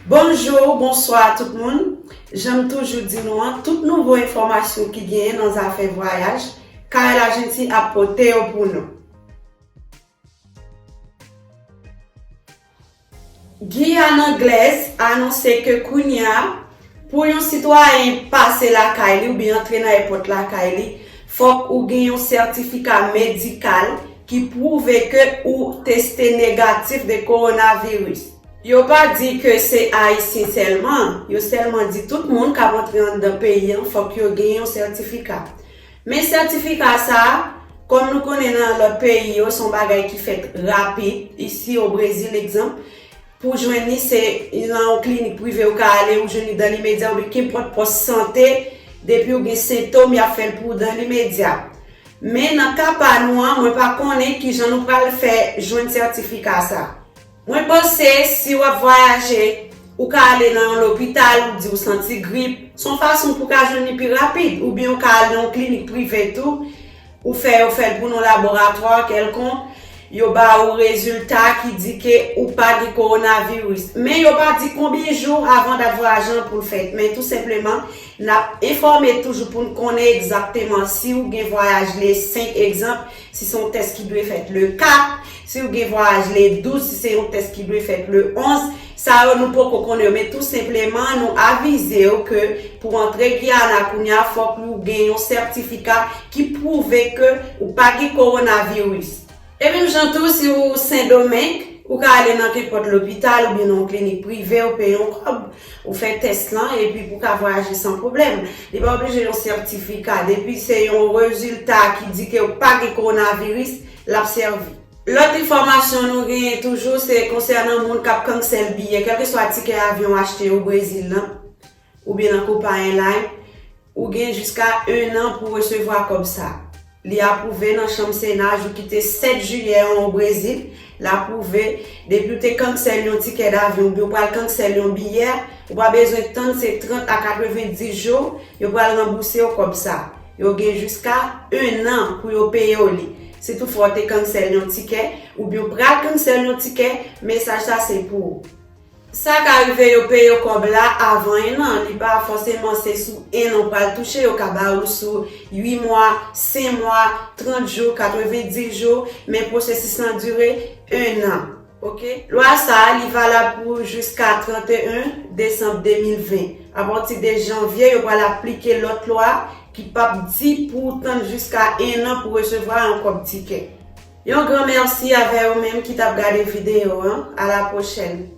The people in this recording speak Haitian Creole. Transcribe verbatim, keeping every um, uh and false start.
Bonjou, bonswa tout moun. Jan m toujou di nou an, tout nouvo enfòmasyon ki genyen nan zafè vwayaj, Kay Lajenti ap pote yo pou nou. Giyàn Anglèz anonse ke kounye a, pou yon sitwayen pase lakay li oubyen antre nan èpòt lakay li, fòk ou gen yon sètifika medikal ki pwouve ke ou teste negatif de kowonaviris. Yo pa di ke se Ayisyen sèlman, yo sèlman di tout moun k ap antre anndan peyi an, fòk yo gen yon sètifika. Men sètifika sa a, kòm nou konnen nan lòt peyi yo, se yon bagay ki fèt rapid. Isi, o Brezil, egzanp, pou jwenn li, se nan yon klinik prive ou ka ale, ou jwenn li dan limedya, oubyen kenpòt pòs sante, depi ou gen sentòm, y ap fè l pou ou dan limedya. Men nan ka pa nou an, mwen pa konnen kijan nou pral fè jwenn sètifika sa. Mwen panse si w ap vwayaje, ou ka ale nan yon lopital, ou di w santi grip, se yon fason pou w ka jwenn li pi rapid, oubyen ou ka al nan yon klinik prive tou, ou fè yo fè l pou nan laboratwa kèlkonk, yo ba ou rezilta ki di ke ou pa gen kowonaviris. Men yo pa di konbyen jou avan dat vwayaj lan pou l fèt, men tou senpleman, n ap enfòme toujou pou n konnen egzakteman si ou gen vwayaj le senk, egzanp, si se yon tès ki dwe fèt le kat, si ou gen vwayaj le douz, si se yon tès ki dwe fèt le onz, sa yo nou poko konnen yo, men tou senpleman, nou avize w ke pou antre Giyana kounye a, fòk ou gen yon sètifika ki pwouve ke ou pa gen kowonaviris. E menm jan tou, si ou Sendomeng, ou ka ale nan kenpòt lopital oubyen nan yon klinik prive, ou peye yon kòb, ou fè tès lan, epi pou ka vwayaje san pwoblèm. Li pa oblije yon sètifika, depi se yon rezilta ki di ke ou pa gen kowonaviris, l ap sèvi. Lòt enfòmasyon nou genyen toujou, se konsènan moun k ap kanksèl biyè, kèlkeswa tikè avyon w achte o Brezil lan, oubyen nan Copa Airlines, ou gen jiska en an pou resevwa kòb sa. Li apwouve nan chanm Sena jou ki te sèt jiyè an o Brezil. L apwouve, depi w te kanksèl yon tikè davyon oubyen w pral kanksèl yon biyè, ou pa bezwen tann, se trant a katrevenndis jou, yo pral ranbouse w kòb sa. Yo gen jiska en an pou yo peye w li. Si toutfwa w te kanksèl yon tikè, oubyen w pral kanksèl yon tikè, mesaj sa se pou ou. Sa ka rive yo peye w kòb la avan en an, li pa fòseman se sou en an w pral touche, yo ka ba ou l sou uit mwa, senk mwa, trant jou, katrevenndis jou, men pwosesis lan dire en an. Oke? Lwa sa a, li valab pou jiska trant e en desanm de mil ven. Apati de janvye, yo pral aplike lòt lwa ki p ap di pou w tann jiska en an pou resevwa yon kòb tikè. Yon gran mèsi avè ou menm ki t ap gade videyo an. A la pwochèn.